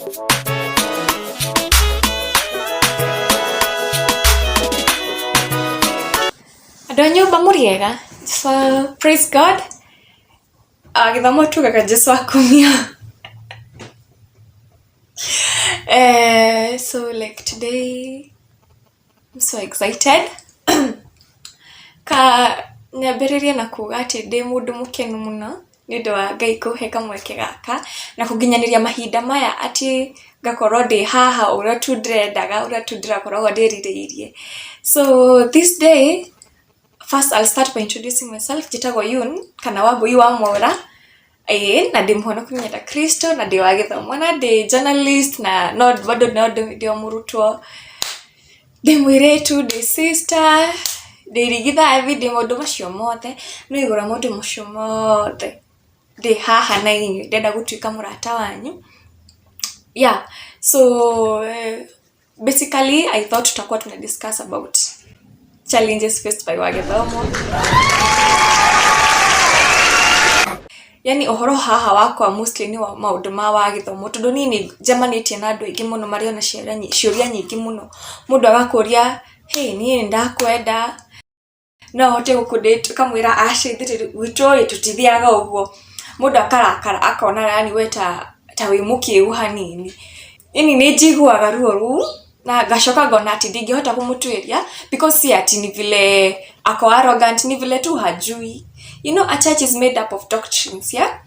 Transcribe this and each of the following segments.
Andũ a nyũmba mũrĩ ega? So, praise God. Ah, gĩthomo tugaga Jesu akumio. So like today I'm so excited. Ka nyambĩrĩrie na kuga atĩ ndĩ mũndũ mũkenu mũno nĩ ũndũ wa Ngai kũhe kamweke gaka na kũnginyanĩria mahinda maya atĩ ngakorwo ndĩ haha ũrĩa tu ndĩrendaga, ũrĩa tu ndĩrakoragwo ndĩrirĩirie. So this day, first I'll start by introducing myself, njĩtagwo Yun kana Wambũi wa Mwaũra, ĩĩ na ndĩ mũhonoku nyenda Kristo na ndĩ wa gĩthomo na ndĩ journalist na no bado no ndĩ o mũrutwo, ndĩ mũirĩtu, ndĩ sister, ndĩ irigithathi, ndĩ maũndũ macio mothe, no igũrũ rĩa maũndũ macio mothe ndĩ haha na inyuĩ ndĩrenda gũtuĩka mũrata wanyu. Yeah, so basically I thought tutakuwa tuna discuss about challenges faced by Wagĩthomo. Yani ũhoro haha wakwa mostly nĩ wa maũndũ ma wagĩthomo tondũ niĩ nĩ njemanĩtie na andũ aingĩ mũno marĩ ona ciũria nyingĩ mũno. Mũndũ agakũria, hey niĩ nĩ ndakwenda, no ahote gũkũ date, ũkamwĩra aca ithuĩ gwitũ ĩ tũtithiaga ũguo. Mũndũ akarakara akona yani we ta wĩ mũkĩgu hanini. Yani nĩ njiguaga ruo rũu na ngacoka ngona atĩ ndingĩhota kũmũtuĩria because si ati ni vile ako arrogant, ni vile tu hajui. You know a church is made up of doctrines, yeah?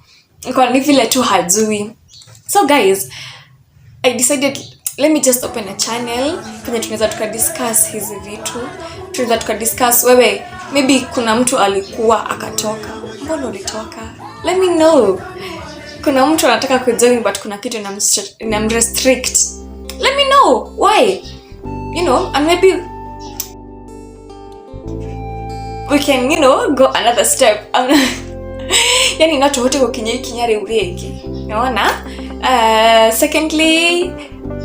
Ngona ni vile tu hajui. So guys, I decided let me just open a channel kwenye tunaweza tuka discuss hizi vitu, tunaweza tuka discuss wewe, maybe kuna mtu alikuwa akatoka, mbona ulitoka? Let me know. Kuna mtu anataka kujoin but kuna kitu inamrestrict. Let me know why, you know, and maybe we can, you know, go another step. Yani no tũhote gũkinya ikinya rĩu rĩngĩ, naona. Secondly,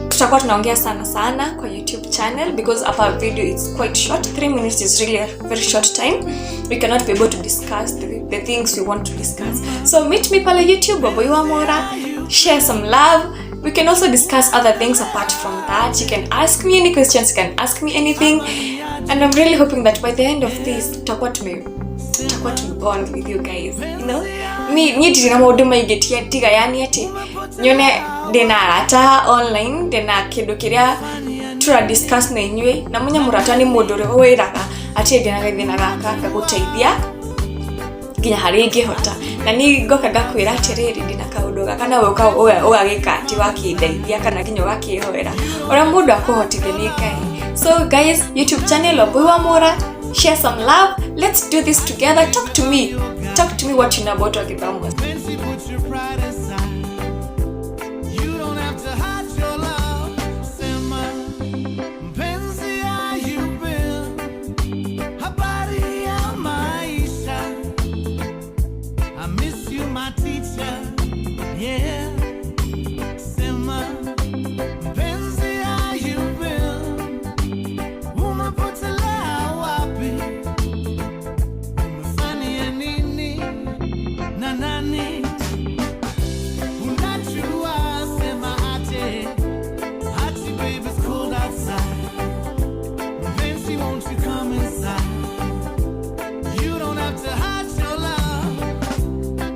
tutakuwa tunaongea sana sana kwa YouTube channel because our video is quite short. 3 minutes is really a very short time. We cannot be able to discuss the things we want to discuss. So meet me pale YouTube, Wambui wa Mwaura, share some love. We can also discuss other things apart from that. You can ask me any questions, you can ask me anything. And I'm really hoping that by the end of this, tutakuwa tume bond with you guys, you know? Mi niĩ ndirĩ na maũndũ maingĩ tiga yani atĩ nyone ndĩna arata online, ndĩna kĩndũ kĩrĩa tũra discuss na inyuĩ, na mũnya mũrata nĩ mũndũ ũrĩa wĩraga atĩ ndĩna gathĩna gaka ngagũteithia nginya harĩa ingĩhota, na niĩ ngoka ngakwĩra atĩrĩrĩ ndĩna kaũndũ gaka nawe ũgagĩka atĩ wakĩndeithia kana nginya ũgakĩhoera ũrĩa mũndũ akũhotithia nĩ Ngai. So guys, YouTube channel Wambui wa Mwaura, share some love, let's do this together. Talk to me, talk to me what you know about Wagĩthomo. Fancy, put your pride aside. You don't have to hide your love. Sema, mpenzi ayupe, habari ya maisha. I miss you, my teacher. Yeah. Sema, mpenzi ayupe, umepotelea wapi? Umefanya nini na nani? Unajua sema aje, ati babe it's cold outside. Mpenzi, won't you come inside? You don't have to hide your love.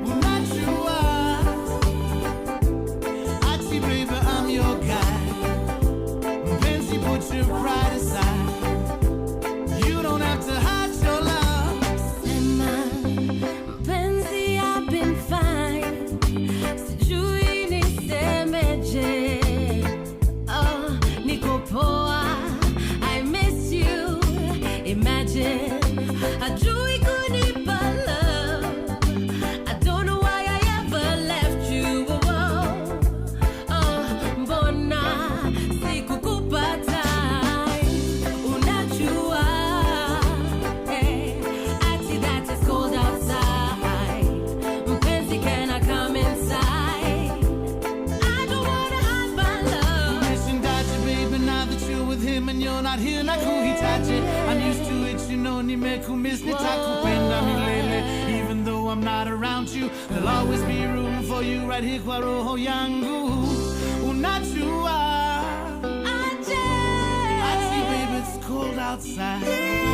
Unajua, ati baby I'm your guy. Mpenzi, put your pride aside. You don't have to hide your love. Sema, mpenzi, I've been fine. Sijui nisemeje. Oh, niko poa. I miss you. Imagine, hajui kunipa love. I don't know why I ever left you. Oh, oh, mbona sikukupa time? Unajua, eh, ati that it's cold outside. Mpenzi, can I come inside? I don't wanna hide my love. Umeshindaje baby now that you're with him and you're not here nakuhitaji. I'm used to it, you know, nimekumiss, nitakupenda milele. Even though I'm not around you, there'll always be room for you right here kwa roho yangu. Unajua outside.